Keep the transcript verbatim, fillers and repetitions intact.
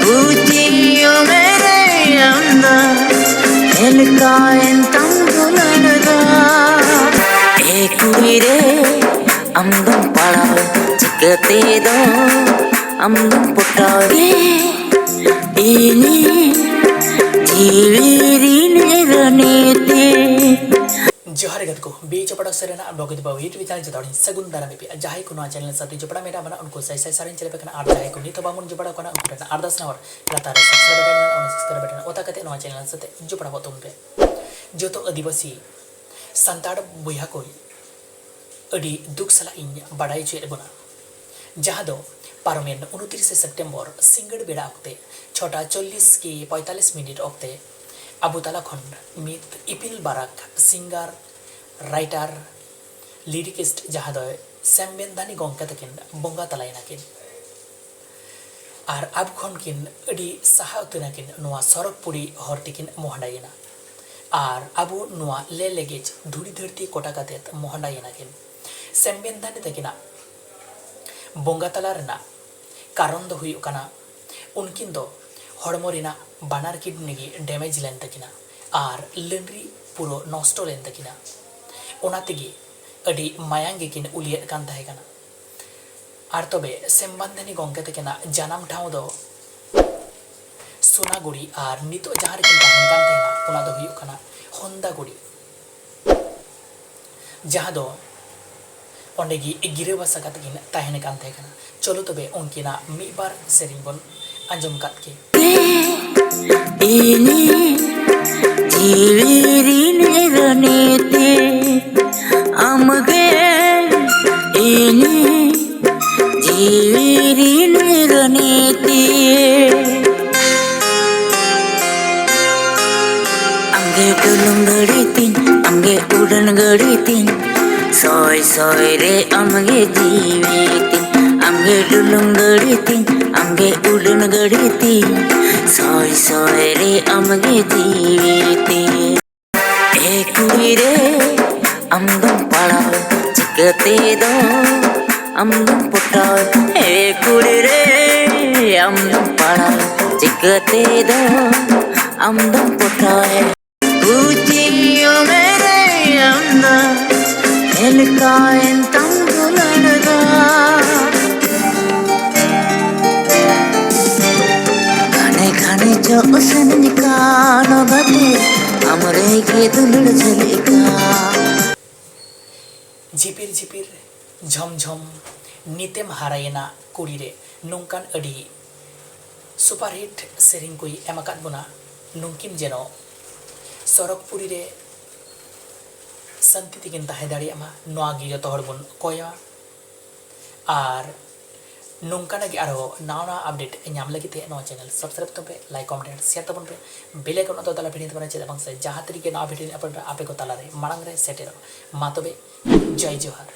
ᱵᱩᱡᱤᱭᱚ ᱢᱮᱨᱮ ᱟᱢᱫᱟ, ᱮᱞᱠᱟᱭᱮᱱ ᱛᱟᱢ ᱫᱩᱞᱟᱹᱲ ᱫᱚ᱾ ᱮ ᱠᱩᱲᱤ ᱨᱮ, ᱟᱢ ᱫᱚᱢ ᱯᱟᱲᱟᱣ ᱪᱤᱠᱟᱹᱛᱮ ᱫᱚ, ᱟᱢ ᱫᱚᱢ ᱯᱚᱴᱟᱣ ᱨᱮ, ᱤᱧᱤᱡ ᱡᱤᱣᱤ ᱨᱤᱱ ᱨᱟᱹᱱᱤ ᱛᱤᱧ᱾ ᱡᱚᱦᱟᱨ ᱜᱮ ᱜᱟᱛᱮ ᱠᱚ, ᱵᱤ ᱪᱚᱯᱲᱟ ᱥᱮᱨᱮᱱᱟᱜ ᱵᱚᱜᱤᱫ ᱵᱟᱵᱩ YouTube channel ᱡᱚᱛᱚ ᱦᱚᱲᱤᱧ ᱥᱟᱹᱜᱩᱱ ᱫᱟᱨᱟᱢ ᱮᱫ ᱯᱮᱭᱟ᱾ ᱡᱟᱦᱟᱸᱭ ᱠᱚ ᱱᱚᱣᱟ channel ᱥᱟᱶᱛᱮ ᱡᱚᱯᱲᱟᱣ ᱢᱮᱱᱟᱜ ᱵᱚᱱᱟ, ᱩᱱᱠᱩ ᱥᱟᱭ ᱥᱟᱭ ᱥᱟᱨᱦᱟᱣ ᱤᱧ ᱪᱟᱞ ᱟᱯᱮ ᱠᱟᱱᱟ, ᱟᱨ ᱡᱟᱦᱟᱸᱭ ᱠᱚ ᱱᱤᱛ ᱦᱚᱸ ᱵᱟᱵᱚᱱ ᱡᱚᱯᱲᱟᱣ ᱠᱟᱱᱟ, ᱩᱱᱠᱩ ᱴᱷᱮᱱ ᱟᱨᱫᱟᱥ ᱱᱮᱦᱚᱨ, ᱞᱟᱛᱟᱨ ᱨᱮ subscribe button ᱢᱮᱱᱟᱜᱼᱟ, ᱚᱱᱟ subscribe button ᱚᱛᱟ ᱠᱟᱛᱮ ᱱᱚᱣᱟ channel ᱥᱟᱶᱛᱮ ᱡᱚᱯᱲᱟᱣ ᱠᱚᱜ ᱛᱟᱵᱚᱱ ᱯᱮ᱾ ᱡᱚᱛᱚ ᱟᱹᱫᱤᱵᱟᱹᱥᱤ ᱥᱟᱱᱛᱟᱲ ᱵᱚᱭᱦᱟ ᱠᱚ, ᱟᱹᱰᱤ ᱫᱩᱠ ᱥᱟᱞᱟᱜ ᱤᱧ ᱵᱟᱰᱟᱭ ᱦᱚᱪᱚᱭᱮᱫ ᱵᱚᱱᱟ, ᱡᱟᱦᱟᱸ ᱫᱚ ᱯᱟᱨᱚᱢᱮᱱ ᱩᱱᱛᱤᱨᱤᱥᱮ ᱥᱮᱯᱴᱮᱢᱵᱚᱨ ᱥᱤᱸᱜᱟᱹᱲ ᱵᱮᱲᱟ ᱚᱠᱛᱮ ᱪᱷᱚᱴᱟ ᱪᱚᱞᱞᱤᱥ ᱠᱤ ᱯᱚᱸᱭᱛᱟᱞᱞᱤᱥ ᱢᱤᱱᱤᱴ ᱚᱠᱛᱮ ᱟᱵᱚ ᱛᱟᱞᱟ ᱠᱷᱚᱱ ᱢᱤᱫ ᱤᱯᱤᱞ ᱵᱟᱨᱟᱠ singer, writer, lyricist ᱡᱟᱦᱟᱸ ᱫᱚ ᱥᱮᱢᱵᱮᱱᱫᱷᱟᱱᱤ ᱜᱚᱢᱠᱮ ᱛᱟᱹᱠᱤᱱ ᱵᱚᱸᱜᱟ ᱛᱟᱞᱟᱭᱮᱱᱟ ᱠᱤᱱ᱾ ᱟᱨ ᱟᱵᱚ ᱠᱷᱚᱱ ᱠᱤᱱ ᱟᱹᱰᱤ ᱥᱟᱦᱟ ᱩᱛᱟᱹᱨ ᱱᱟᱠᱤᱱ, ᱱᱚᱣᱟ ᱥᱚᱨᱚᱜᱽ ᱯᱩᱨᱤ ᱦᱚᱨ ᱛᱮᱠᱤᱱ ᱢᱚᱦᱰᱟᱭᱮᱱᱟ᱾ ᱟᱨ ᱟᱵᱚ ᱱᱚᱣᱟ ᱞᱮ ᱞᱮᱜᱮᱡ ᱫᱷᱩᱲᱤ ᱫᱷᱟᱹᱨᱛᱤ ᱠᱚᱴᱟ ᱠᱟᱛᱮᱫ ᱢᱚᱦᱰᱟᱭᱮᱱᱟ ᱠᱤᱱ᱾ ᱥᱮᱢᱵᱮᱱᱫᱷᱟᱱᱤ ᱛᱟᱹᱠᱤᱱᱟᱜ ᱵᱚᱸᱜᱟ ᱛᱟᱞᱟ ᱨᱮᱱᱟᱜ ᱠᱟᱨᱚᱱ ᱫᱚ ᱦᱩᱭᱩᱜ ᱠᱟᱱᱟ, ᱩᱱᱠᱤᱱ ᱫᱚ ᱦᱚᱲᱢᱚ ᱨᱮᱱᱟᱜ ᱵᱟᱱᱟᱨ ᱠᱤᱰᱱᱤ ᱜᱮ damage ᱞᱮᱱ ᱛᱟᱹᱠᱤᱱᱟ ᱟᱨ ᱞᱟᱹᱱᱰᱨᱤ ᱯᱩᱨᱟᱹ ᱱᱚᱥᱴᱚ ᱞᱮᱱ ᱛᱟᱹᱠᱤᱱᱟ᱾ ᱚᱱᱟ ᱛᱮᱜᱮ ᱟᱹᱰᱤ ᱢᱟᱭᱟᱝ ᱜᱮᱠᱤᱱ ᱩᱞᱤᱭᱮᱫ ᱠᱟᱱ ᱛᱟᱦᱮᱸ ᱠᱟᱱᱟ᱾ ᱟᱨ ᱛᱚᱵᱮ ᱥᱮᱢᱵᱟᱱᱫᱷᱟᱱᱤ ᱜᱚᱢᱠᱮ ᱛᱟᱹᱠᱤᱱᱟᱜ ᱡᱟᱱᱟᱢ ᱴᱷᱟᱶ ᱫᱚ ᱥᱳᱱᱟᱜᱩᱲᱤ, ᱟᱨ ᱱᱤᱛᱚᱜ ᱡᱟᱦᱟᱸ ᱨᱮᱠᱤᱱ ᱛᱟᱦᱮᱱ ᱠᱟᱱ ᱛᱟᱦᱮᱱᱟ, ᱚᱱᱟ ᱫᱚ ᱦᱩᱭᱩᱜ ᱠᱟᱱᱟ ᱦᱚᱱᱫᱟᱜᱩᱲᱤ, ᱡᱟᱦᱟᱸ ᱫᱚ ᱚᱸᱰᱮ ᱜᱮ ᱜᱤᱨᱟᱹᱵᱟᱥᱟ ᱠᱟᱛᱮ ᱠᱤᱱ ᱛᱟᱦᱮᱱ ᱠᱟᱱ ᱛᱟᱦᱮᱸ ᱠᱟᱱᱟ᱾ ᱪᱚᱞᱚ ᱛᱚᱵᱮ ᱩᱱᱠᱤᱱᱟᱜ ᱢᱤᱫ ᱵᱟᱨ ᱥᱮᱨᱮᱧ ᱵᱚᱱ ᱟᱸᱡᱚᱢ ᱠᱟᱫ ᱜᱮ᱾ ᱤᱧᱤᱡ ᱡᱤᱣᱤ ᱨᱤᱱ ᱨᱟᱹᱱᱤ ᱛᱤᱧ, ᱟᱢᱜᱮ ᱤᱧᱤᱡ ᱡᱤᱣᱤ ᱨᱤᱱ ᱨᱟᱹᱱᱤ ᱛᱤᱧ᱾ ᱟᱢᱜᱮ ᱰᱩᱞᱩᱝ ᱜᱟᱹᱰᱤ ᱛᱤᱧ, ᱟᱢᱜᱮ ᱩᱰᱟᱹᱱ ᱜᱟᱹᱰᱤ ᱛᱤᱧ, ᱥᱚᱭ ᱥᱚᱭ ᱨᱮ ᱟᱢᱜᱮ ᱡᱤᱣᱤ ᱛᱤᱧ᱾ ᱟᱢᱜᱮ ᱰᱩᱞᱩᱝ ᱜᱟᱹᱰᱤ ᱛᱤᱧ, ᱟᱢᱜᱮ ᱩᱰᱟᱹᱱ ᱜᱟᱹᱰᱤ ᱛᱤᱧ, ᱥᱚᱭ ᱥᱚᱭ ᱨᱮ ᱟᱢᱜᱮ ᱡᱤᱣᱤ ᱛᱤᱧ᱾ ᱮ ᱠᱩᱲᱤ ᱨᱮ, ᱟᱢ ᱫᱚᱢ ᱯᱟᱲᱟᱣ ᱪᱤᱠᱟᱹᱛᱮ ᱫᱚ, ᱟᱢ ᱫᱚᱢ ᱯᱚᱴᱟᱣ? ᱮ ᱠᱩᱲᱤ ᱨᱮ, ᱟᱢ ᱫᱚᱢ ᱯᱟᱲᱦᱟᱣ ᱪᱤᱠᱟᱹᱛᱮ ᱫᱚ ᱟᱢ ᱫᱚᱢ ᱯᱚᱴᱷᱟᱣ ᱠᱩᱪᱤᱭᱚ ᱢᱮᱨᱮ ᱟᱢ ᱫᱚ ᱦᱮᱞᱠᱟᱣᱮᱱ ᱛᱟᱢ ᱫᱩᱞᱟᱹᱲ ᱫᱚ ᱜᱷᱟᱱᱮ ᱜᱷᱟᱱᱮ ᱪᱚᱜ ᱥᱮᱱ ᱠᱟᱱᱚ ᱜᱟᱛᱮ ᱟᱢ ᱨᱮᱜᱮ ᱫᱩᱞᱟᱹᱲ ᱡᱷᱟᱹᱞᱤᱜ ᱠᱟᱱ ᱡᱷᱤᱯᱤᱨ ᱡᱷᱤᱯᱤᱨ ᱡᱷᱚᱢ ᱡᱷᱚᱢ ᱱᱤᱛᱮᱢ ᱦᱟᱨᱟᱭᱮᱱᱟ ᱠᱩᱲᱤ ᱨᱮ ᱱᱚᱝᱠᱟᱱ ᱟᱹᱰᱤ superhit ᱥᱮᱨᱮᱧ ᱠᱚᱭ ᱮᱢ ᱟᱠᱟᱫ ᱵᱚᱱᱟ᱾ ᱱᱩᱝᱠᱤᱱ ᱡᱮᱱᱚ ᱥᱚᱨᱚᱜᱽᱯᱩᱨᱤ ᱨᱮ ᱥᱟᱱᱛᱤ ᱛᱮᱠᱤᱱ ᱛᱟᱦᱮᱸ ᱫᱟᱲᱮᱭᱟᱜ ᱢᱟ, ᱱᱚᱣᱟ ᱜᱮ ᱡᱚᱛᱚ ᱦᱚᱲ ᱵᱚᱱ ᱠᱚᱭᱟ᱾ ᱟᱨ ᱱᱚᱝᱠᱟᱱᱟᱜ ᱜᱮ ᱟᱨᱦᱚᱸ ᱱᱟᱣᱟ ᱱᱟᱣᱟ update ᱧᱟᱢ ᱞᱟᱹᱜᱤᱫ ᱛᱮ ᱱᱚᱣᱟ channel subscribe ᱛᱟᱵᱚᱱ ᱯᱮ, like, comment, share ᱛᱟᱵᱚᱱ ᱯᱮ, bell icon ᱚᱱᱟ ᱫᱚ ᱛᱟᱞᱟ ᱵᱷᱤᱲᱤᱧ ᱛᱟᱵᱚᱱᱟ, ᱪᱮᱫᱟᱜ ᱵᱟᱝ ᱥᱮ ᱡᱟᱦᱟᱸ ᱛᱤ ᱨᱮᱜᱮ ᱱᱟᱣᱟ video ᱧ upload ᱟ, ᱟᱯᱮ ᱠᱚ ᱛᱟᱞᱟᱨᱮ ᱢᱟᱲᱟᱝ ᱨᱮ ᱥᱮᱴᱮᱨᱚᱜᱼᱟ᱾ ᱢᱟ ᱛᱚᱵᱮ, ᱡᱚᱭ ᱡᱚᱦᱟᱨ᱾